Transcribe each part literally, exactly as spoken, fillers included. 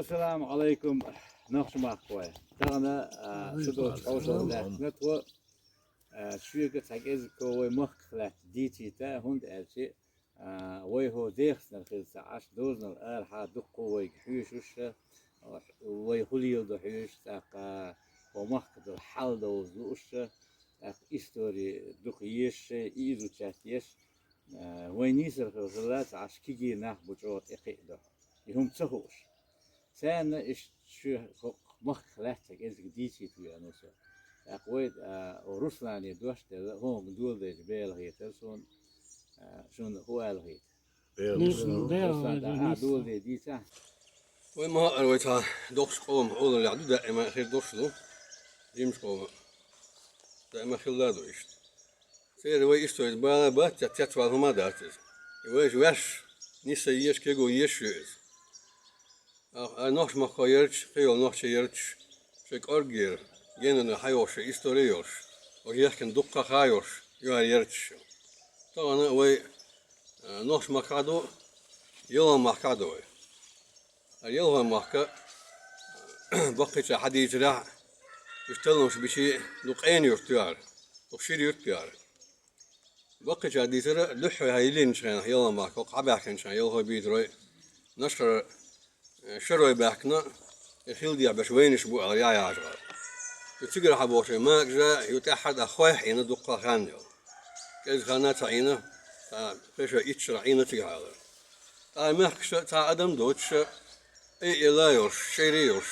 Ассаламу Ӏалайкум, нохчмахкой. Тахана, а, шу долчу хьошалгӀа лаьттина тхо, а, шуьга цхьа кӀезига вай махках лаьтта дийцийта, хӀунда аьлча, а, вай хӀо дехацнар хилла ца Ӏаш, дозанал арахьа дуккха вайга хьоьшуш, а, вай хӀу леладо хьоьжуш, тӀаккха вай махках долу хьал довза лууш, тӀаккха истори дукха езаш, и изучать еш, а, вай нийсар хилла ца Ӏаш, кегий нах бу чӀогӀа тӀекхиадо. И хӀума ца хууш. Царна иштта шуьга хӀокху махках лаьцна кӀезиг дийцийта веана со. ТӀаккха вай, а, Руслане дош делла, хӀокхунга доладелча бела хетара суна, а, шуна хӀу ала хета. Бела. Руслан, Бела, тӀаккха ахь доладе дийца. Вай ма хаара, вай цхьа доккхачу къоман олаллехь ду, даима хир долуш ду. Жимачу къоман. Даима хилла а ду иштта. Церан вай историс бала бац, я цецвала хӀума а дац иза. И вайша ваьш, нисса езаш, кего езаш ю иза. А, а нохчмахкахой ярташ, кхийолу нохчий ярташ, шайн кӀоргера, генарна хьайолуш, шайн истори йолуш, оха ехкина дуккха а ха йолуш, юьхьар ярташ ю. Тахана вай, а, нохчмахкахь ду, Ялхой-махкахь ду вай. А Ялхой-махка, баккхийчара хьадийцарехь, уьш талламаш бичи ду къена юрт ю яра, ду шира юрт ю яра. Баккхийчара дийцара, дуьххьара хьан йиллинчу хенахь Ялхой-махка, хӀокху хьабаьхкинчу хенахь Ялхой-Бийдарой, Нашхара, э, Шарой баьхкина, и хила дехьа берш вайнаш бу аьлла, яхь яжа гӀала. Ю цигара хьан бохуш, и Макажа, ю тӀаьххьара а хойх Ӏийна дуккха хан йолу. КӀезиг ханна а ца Ӏийна, ткъа кхечо итт шарахь Ӏийна цига хьалара. Ткъа мехкаша цхьа адам доцуша, ай эла йолуш, шайри йолуш,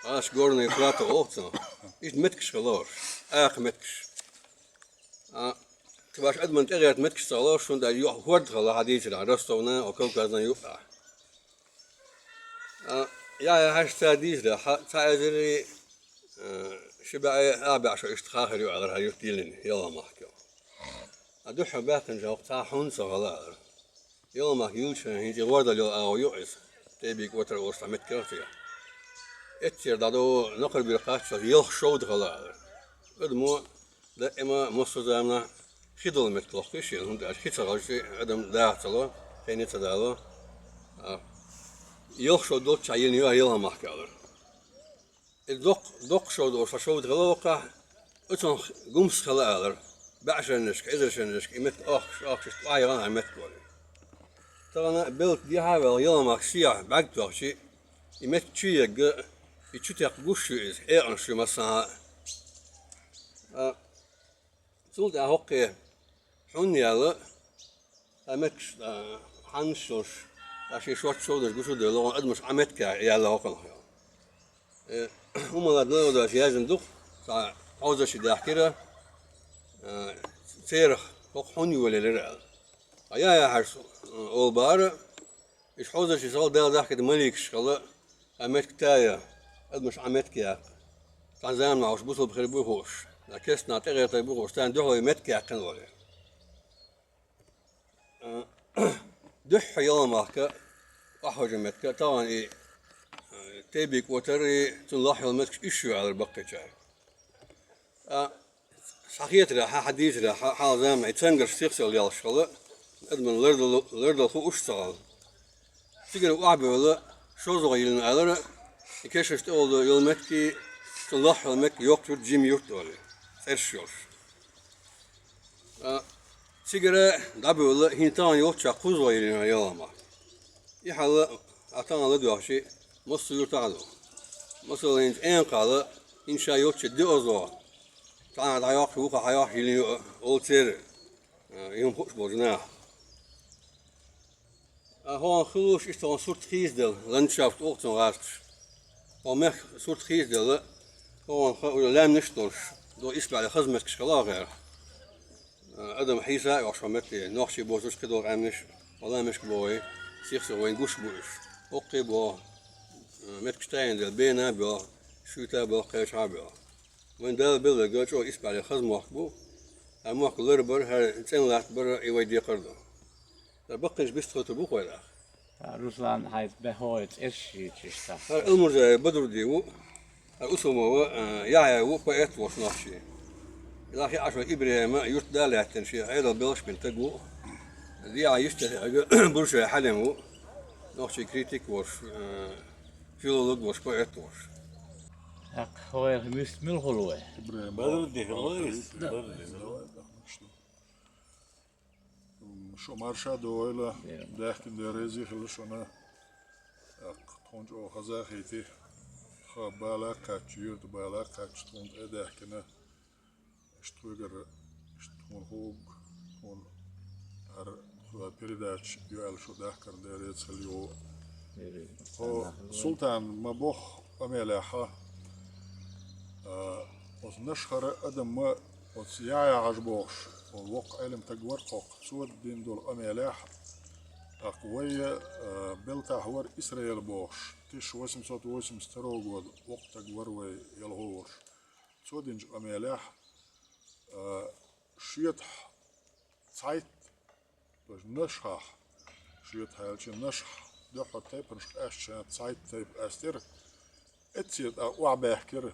гӀаш горный плато олу цунах, иштта меттигаш хила лоруш, акха меттигаш. А, кхин баш адаман тӀегӀерта меттигаш ца хила лоруш, шуна даьлла юкъахь хӀорд хила хьан дийцарехь, Ростовна, о Кавказна юкъахь. А, яхь яхьаш ца дийцарехь, хьан цхьа эзари, а, ши бӀе, а бӀе шо иштта хахар ю аьлла, хьан юрт йиллина, Ялхой-махка. А дуьххьара баьхкинчу хӀокху цхьа хьун ца хала ала. Ялхой-махка юьллучу хенахь хӀинца и гӀордал йолу агӀо ю иза. ТӀебиг отар олуш цхьа меттиг ю цигахь. Эццера дӀадо накхарбира кхаччалц ялх шовда хала ала. Адамо даима массо а заманахь хи долу меттиг лохкуш шена, хӀунда аьлча хи ца хилча адам даха ца ло, хене ца дало. А, ялх шовда долччохь йина ю Ялхой-махка алара. И доккха, доккха шовда олуш цхьа шовда хила воккхахь, оцунах гумс хила алара. БӀе шернашка, эзар шернашка, и меттиг охкуш, охкуш, тӀаьхьа яхана хьан меттиг вара. Тахана белта дехьа а ваьлла, Ялхой-махка сехьа бӀаьрг тохчи, и меттиг чу егга, и чу текха гуш ю иза, хьекъанаш ю массанхьа а. А, цул тӀаьхьа хӀокхе хьун яьлла, а меттигаш, а, хьаннаш йолуш, а, шен шорта шовданаш гуш ду делла, адамаш Ӏа меттиг яьлла хӀокхунах йолу. Э, хӀума ладна лодаш яздина ду-кх, цхьа хьовзачи даьхкира, э, церах хӀокху хьун йолаелира аьлла. Ткъа яхь яхьаш, э, олу бара, иштта хьовзачи сал Дала дахкийта маликаш хала, а меттиг тая, адамаш Ӏа меттиг яккха. Цхьана заманахь уьш бусалба хир бу хууш, а кестнахь тӀегӀертар бу хууш, царна дуьхьал меттиг яьккхина волу. Э, дуьххьа Ялхой-махка, охьахуьжу меттиг, тахана и, э, ТӀебиг отар и цунна лахь йолу меттигаш уьш ю аьлла баккхийчара. Ткъа схьахетарехь, хьан дийцарехь, хьан хьалха заманахь и цангарш сих-сиха лелхаш хала, адамна лардала, лардала хууш ца хала. Цигара охьабевлла, шозлагӀа йиллина алара, и кешнаш тӀехула йолу меттиг, цунна лахь йолу меттиг йоккха юрт, жима юрт олий, цӀераш йолуш. А, цигара дӀабевлла, хӀинца тахана йолччохь кхузлагӀа йиллина Ялхой-махка. И хьал а тахана ладоьгӀчи, массо а юртахь а ду. Масала, хӀинца Энакхал, хӀинца ша йолччи ДиозлагӀа, цхьана дӀайоккхуш, вукху хьайоккхуш йиллина ю олу церан, а, и хӀума хууш болчу наха. А хӀокхунах хуьлуш иштта хӀокхунах сурт хийцаделла, ландшафт олу цунах гӀазкхаша. Хьо мехкан сурт хийцаделла, хӀокхунах уже лаьмнаш а долуш, до исбаьхьа хаза меттигаш хила а гӀерта. Адам хьийса а оьхуш хӀокху метте, нохчий боцурш кхидолу къаьмнаш, хӀокху лаьмнашка бохий, сих-сиха вайна гуш бу уьш. ХӀокххе боху, меттигаш тайина делла, Бена а боьлху, Шуьйта а боьлху, кхечахьа а боьлху. Вайн Дала белларг чӀогӀа исбаьхьа хаза мохк бу, хӀара мохк ларбар, хӀара цӀена латтабар и вай декхар ду. ХӀара баккхийчу бистхуьйтур бу кхойрах. Руслан, хьайн бехой цӀерш йийцича. ХӀара Алмурзаев Бадрудди ву, хӀара Усумова, а, Яхьъя ву, поэт волуш нохчий. Лахи Ӏашо ИбрахӀима юрт да а лаьттина, шен Ӏедал белхаш бина таг ву. ДегӀан йистехь Буршай Хьалим ву, нохчий критик волуш, а, Филолог волуш, поэт волуш. ТӀаккха хӀокху муьста мила хуьлу вай? Бадруддин хилла иза. Бадруддин. Давай, давай, давай. М, шу марша догӀийла, даьхкина Дела реза хуьлда шуна. ТӀаккха тхуна чӀогӀа хаза а хийти, ха бала а кхаьчча, юьрта бала а кхаьчча, тхуна тӀе а даьхкина. Иштта тхоьгара, иштта тхуна хӀуъа, тхуна хӀара тхоьгара передача ю аьлла шу дахкар Дела реза хуьлда. Хьо, Султан, ма бохху къамелехь, а, оцу Нашхара адам ма оцу Яхьъя-Хьаьжа бохуш, воккха Ӏелам стаг вара кхоккха, цо дина долу къамелехь, тӀаккха вай, а, Белтахь вара Исраил бохуш, тысяча восемьсот восемьдесят второго года воккха стаг вара вай ялхо волуш. Цо динчу къамелехь, а, шоьтахь цхьайтта, то есть Нашхахь, шоьтахь аьлча Нашхахь дуьххьара тайпанашка къаьстина цхьайтта тайпа къаьстира. Эццера тӀаккха охьабаьхкира,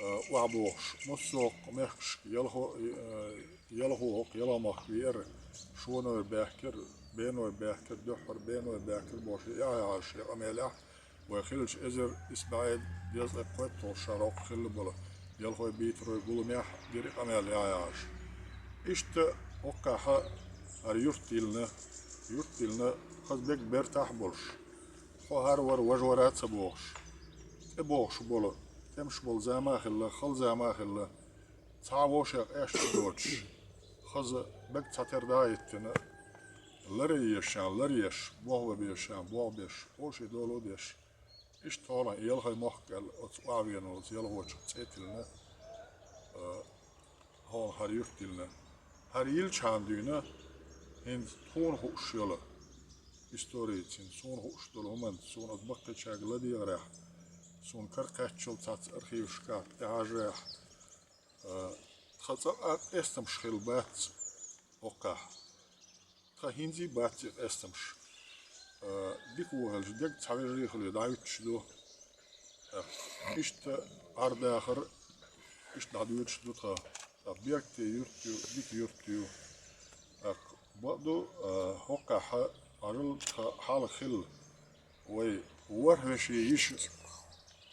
а, охьабохуш, массо а мехкашка ялхо, а, ялхо хӀокху Ялхамахка веара, шоной баьхкира, беной баьхкира, дуьххьара беной баьхкира бохуш, Яхьъя-Хьаьжа шен къамелехь, вай хиллачу эзар исс бӀе дезткъе кхойтталгӀачу шарахь хилла болу, ялхой, бийцарой гуламехь гира и къамел Яхьъя-Хьаьжас. Иштта хӀокхахь хӀара юрт диллина, юрт диллина, хаза бегга бертахь а болуш, хьо хӀара вара, важа вара а ца бохуш, тӀебогӀуш болу, тӀемаш болу зама а хилла, хала зама а хилла, цхьа а вовшех къаьсташ а доцуш, хаза бегга цхьатера дӀа а хӀиттина, лар а езаш, лар еш, болх бан безаш, болх беш, вовшийн дола а деш, иштта хьолахь и ялхой мохк аьлла, оцу охьавеана волчу ялхочух цӀе а тиллина, а, хьолахь хӀара юрт диллина. ХӀара йиллачхьана дуьйна, хӀинца тхуна хууш йолу историйца, хӀинца суна хууш долу хӀуманца, суна оцу баккхийчаьрга ладегӀарехь, суна кара кхаьччалц цхьацца архивашкахь тӀехьажарехь, а, тхан цкъа а къестамаш хилла бац хӀокхахь. Тхан хӀинца а бац и къестамаш. А, дика вон хилча, дегга цхьа вежарий хуьлий дӀахӀуьттуш ду. А, иштта Ӏардахар, иштта дӀадоьдуш ду тхан. ТӀаккха бехке юрт ю, дика юрт ю. ТӀаккха бакъду, а, хӀокхахь хьажал тхан хьал хилла. Вай ворхӀ вешин йиша,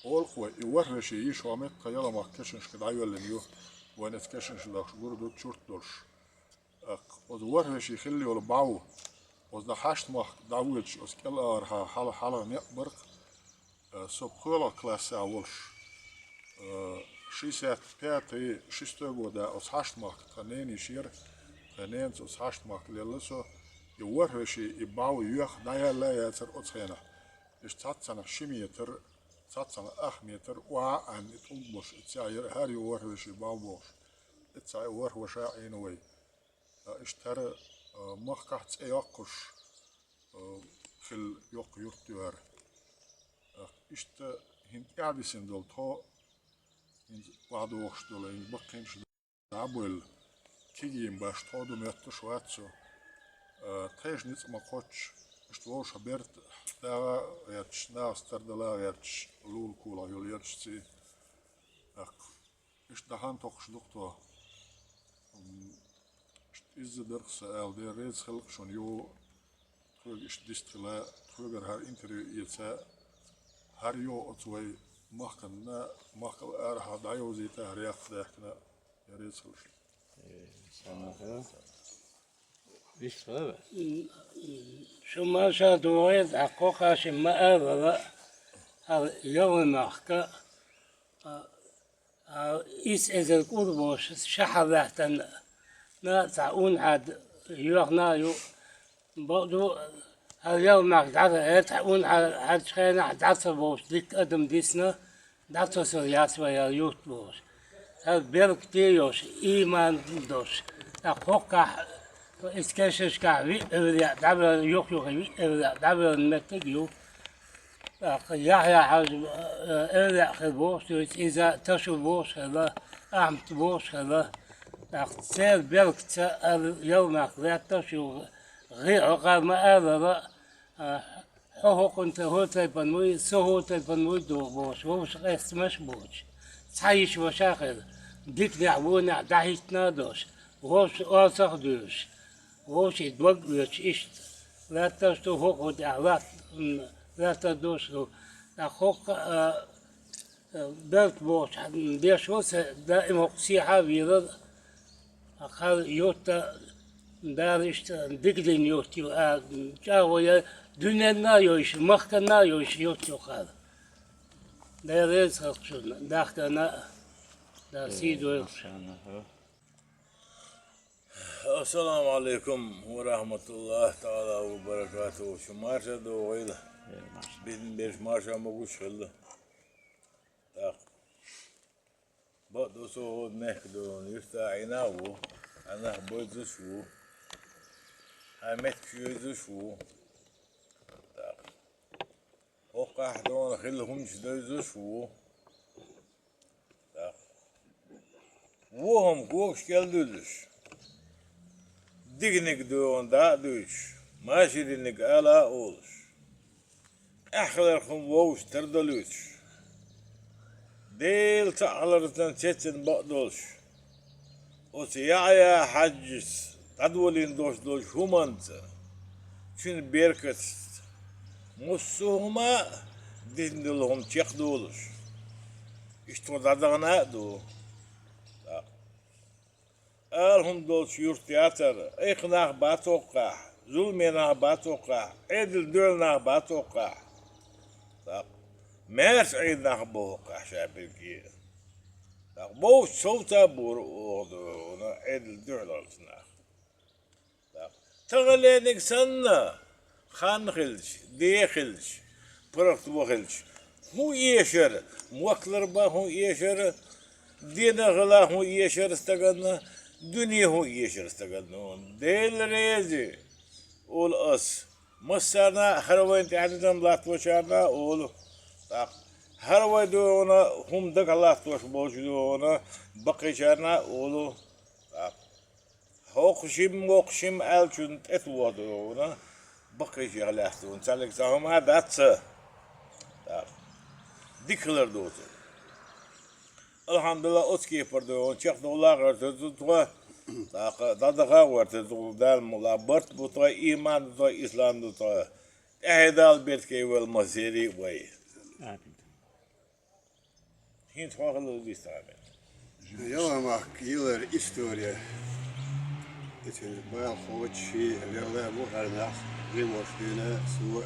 олу-кх вай, и ворхӀ вешин йиша хӀокху метта тхан Ялхамахка кешнашка дӀайоьллина ю. Вайна оцу кешнашка дахча гур ду чурт долуш. ТӀаккха оцу ворхӀ вешин хилла йолу бӀов, оцу хьашт махка дӀавоьдуш, оцу кӀел агӀор хьала, хьала некъ бара-кх, э, со пхоьалгӀа классехь волуш, э, шестьдесят пятый, шестой года оцу хьашт махка тхан ненан йиша яра, тхан ненаца оцу хьашт махка лелла со, и ворхӀ вешин, и бӀов йоьхна дӀаяьлла а яцара оцу хенахь. Иштта цхьаццанхьа ши метр, цхьаццанхьа ах метр охьа а Ӏаьнна и тӀулг болуш, и цхьа яра хӀара ю ворхӀ вешин бӀов бохуш. И цхьа и ворхӀ ваша а Ӏийна вай. Ткъа иштта хӀара, а, махкахь цӀе йоккхуш, а, хилла йоккха юрт ю хӀара. ТӀаккха иштта хӀинца тӀаьхьадисина долу тхо, хӀинца охьадогӀуш долу, хӀинца баккхийнаш дӀа а бевлла, кегийна баш тхо ду моьттуш вац цо. А, тхешан ницкъ ма кхоччу, иштта вовшах берт дагӀа а гӀерташ, нахаца тардала а гӀерташ, лулахь-кулахь йолу ерш цӀий. ТӀаккха иштта дӀа хан токхуш ду-кх тхо. М, иштта изза дара-кх сан ала, Дела реза хила-кх шуна, юха тхоьга иштта дистхила, тхоьгара хӀара интервью эца, хӀара юха оцу вай махкана, махкал арахьа дӀайовзийта, хӀара яккха даьхкина, Дела реза хила шуна. Э, сан ма хила. Вист хила вай. М, м, шу марша догӀийла, тӀаккха кху хашим ма алала, хӀара Ялхой махка, а, А, исс эзар кӀур бохуш, шахьар лаьттана, на, цхьа унахьа д-, йоьхна а ю. Бакъду, хӀара Ялхой махка дӀа, э, цхьа унахьа хӀара хенахь дӀа ца бохуш, дика адам дисна, дӀа ца сар яц вай хӀара юрт бохуш. ХӀара беркате а йолуш, ийман долуш. ТӀаккха хӀокхахь, иза кешнашкахь виъ эвлаяъ дӀавер-, юх-юха виъ эвлаяъ дӀаверна меттиг а ю. ТӀаккха Яхьъя-Хьаьжа, э, эвлаяъ хилла бохуш ду, иза Ташо бохуш хилла, Ахьмад бохуш хилла. ТӀаккха церан беркатца ала Ялхой махка лаьтташ ю, гӀи хьокхар ма алала, а, хьо хӀокхунца хӀун тайпана вуй, со хӀун тайпана вуй ду бохуш, вовшах къестамаш а боцуш. Цхьа йиша-ваша а хилла, диканехь, вонехь дӀахӀиттина а долуш, вовшашна орцах а дуьйлуш. Вовшийн дог оьцуш иштта. Лаьтташ ду хӀокху тӀехь латт-, м, лаьттар долуш ду. ТӀаккха хӀокху, а, а, Белта бохучу хьан беш ву сан даим хӀокху сехьа а вийрар, а, хьан йотта, Дала иштта дика дина йотта ю, а, чӀагӀо я, дуьненна а йойуш, махканна а йойуш йотта ю хьан. Дела реза хуьлда шуна, дахкана а, Дала сий дойла шуна. Ассаламу Ӏалайкум ва рахьматуллахӀи таӀала ва баракатухӀу. Шу марша догӀийла. Бин берш марша могуш хилла. ТӀаккха бакъду со хӀода мехкадолун юьрта Ӏина а ву, хьан нах бойзуш ву, хьан меттигаш йойзуш ву. ТӀаккха хӀокхахь дона хилла хӀуманаш дойзуш ву. ТӀаккха вон хӀума когаш кӀел дуьллуш, диканиг доьгӀна дӀа а дуьйцуш, машариниг ала а олуш, къаьхьаларх хӀума вовшах тардолуьйтуш, Делан цхьаалларцан цецан бакъдолуш, оцу Яхьъя-Хьаьжас дӀадолийна долуш долчу хӀуманца, цуьнан беркатца, массо а хӀума а дина долу хӀума чекхдолуш, иштта тхо дӀадахана а ду. ТӀаккха ала хӀума долчу юрт яцара, айхьа нах бац хӀокхахь, зуламе нах бац хӀокхахь, Ӏедал дуьхьал нах бац хӀокхахь. ТӀаккха маьрша Ӏийна нах бу хӀокхахь ша билгге а. ТӀаккха бовш совца а бора оха догӀуна Ӏедал дуьхьалалц нах. ТӀаккха таханлерниг санна, хан хилча, де хилча, паргӀато хилча, хӀун эшара, мохк ларбан хӀун эшара, дена хила хӀун эшара стаганна, дуьне хӀун эшара стаганна. Дела реза, олу ас, массарна а, хӀара вайна тӀехь низам латточарна а олу. ТӀаккха хӀара вай догӀуна хӀума дагахь латтош болчу догӀуна баккхийчарна а олу. ТӀаккха хӀокху шимма, вокху шимма аьллачунна тӀетоха догӀуна баккхийчех лаьцна, цаьрниг цхьа хӀума а дац ца. ТӀаккха дика хилар доцург. Алхьамдулла, оцу кепара догӀуна чекхдовла а гӀертар ду тхо, тӀаккха дӀадаха а гӀертар ду тхо, Дала мукъ лахь, барт бу тхо, ийман ду тхо, ислам ду тхо. ТӀаьхье Дала беркате войла массерий а вай. Амин. ХӀинца хьо хила вистхьа бен. Яла махка йиллара история. Эцин бала кхочушший лерла бу хӀара нах, жимош дуьйна цо.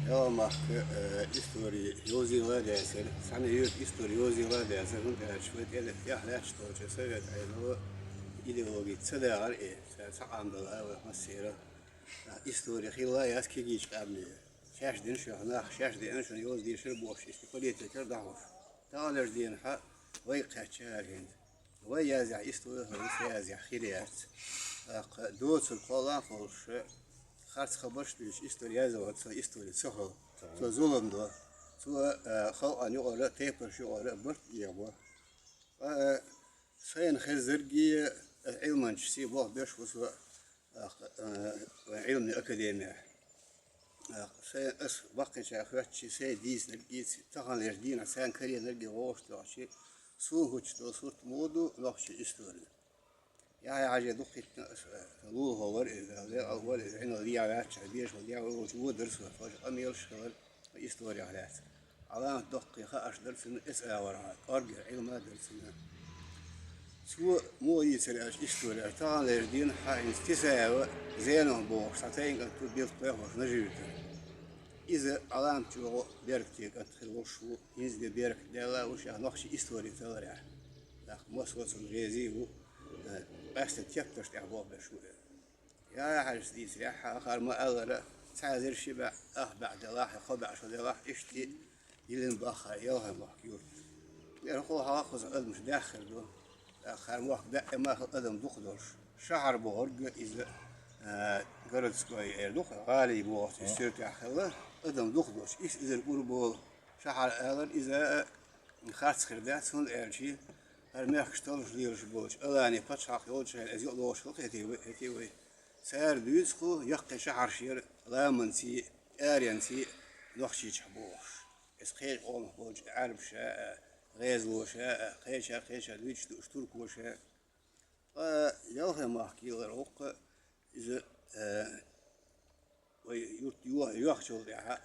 Яла махка, э, история йовзийла а дацара. Цхьана юьрта история йовзийла а дацара, хӀунда аьлча вай тӀе тӀехь лаьтташ долчу совет Ӏедало идеологи ца дахара и, цара цхьа къам дала а вай массера. История хилла яц кегийчу къаьмнийн. Шаьш дина шуьга нах, шаьш деана шуна йоза дешар бохуш, иштта политикара дӀахьош. Таханлерчу дийнахьа вай кхаьчча а хӀинца. Вай язъяхь история хила, ца язъяхь хир яц. ТӀаккха доцург кхоллам а хуьлуш, харц хабарш а дуьйцуш, история язйо, цо история ца хуьлу. Цо зулам до. Цо, а, халкъана юкъара, тайпанаш юкъара барт а бехабо. Ткъа, а, сайна хезнаргге, а, Ӏилманчаш сий болх беш ву со, а, а, Ӏилманийн академехь. А, сайн ас баккхийчара хоьттучу, сайн дийцинаргге, таханлерчу дийнахь сайн карийнаргге вовшахтоьхча, суна хӀуттуш долу сурт муха ду нохчийн истори. Яхьъя-Хьаьже дукха хӀиттина аса, лулахо вара иза, векъал вара иза, Ӏиналла дехьа ваьлча, бешахула дехьа ваьлча, вон дара со, тхойша къамелаш а хилар, историх лаьцна. Ӏаламат доккхий хаарш дара цуьнан, эс а вара хьан, кӀоргера Ӏилма а дара цуьнан. Цо муха дийцира аьлча истори, аьлча, таханлерчу дийнахь хӀинца Тесаева Зенох бохуш, цхьа тайна кӀант ву, билггал кхойкхуш Нажи-Юьртара. Иза Ӏаламат чӀогӀа беркате кӀант хир волуш ву, хӀинца де беркат даьлла а ву шех нохчийн истори таларехь. ТӀаккха массо а цунна реза а ву, э, къаьсттина тептарш тӀехь болх беш ву иза. Яхьъя-Хьаьжас дийцарехь, хӀара ма-аллара, цхьа эзар ши бӀе ах бӀе делахь, кхо бӀе шо делахь, иштта йиллина боху хӀара Ялхой-Мохк юрт. ХӀокхул хьалха кхуза адамаш даьхна хир ду. ТӀаккха хӀара мохк даима хилла адам дукха долуш. Шахьар бохург иза, а, городской эр ду-кх, гӀалий бохург, иза суьртехь хилла, адам дукха долуш. Исс эзар ур болу шахьар алар иза, а, харц хир дац, хӀунда аьлча хӀара мехкаш таллуш лелаш болчу Алани пачхьалкх йолчу хенахь иза юкъадогӀуш хилла хетий вай, хетий вай. Цара дуьйцу-кх, яккхий шахьарш яра ламанций, тӀаренций, нохчийчохь бохуш. Иза кхечу къомах болчу Ӏаьрбаша а, гӀезалоша а, кхеча, кхеча дуьйцуш дууш туркоша а. Ткъа Ялхой-Мохк йиллара гӀуллакх иза, а, вай юрт йо-, йоьхначул тӀаьхьа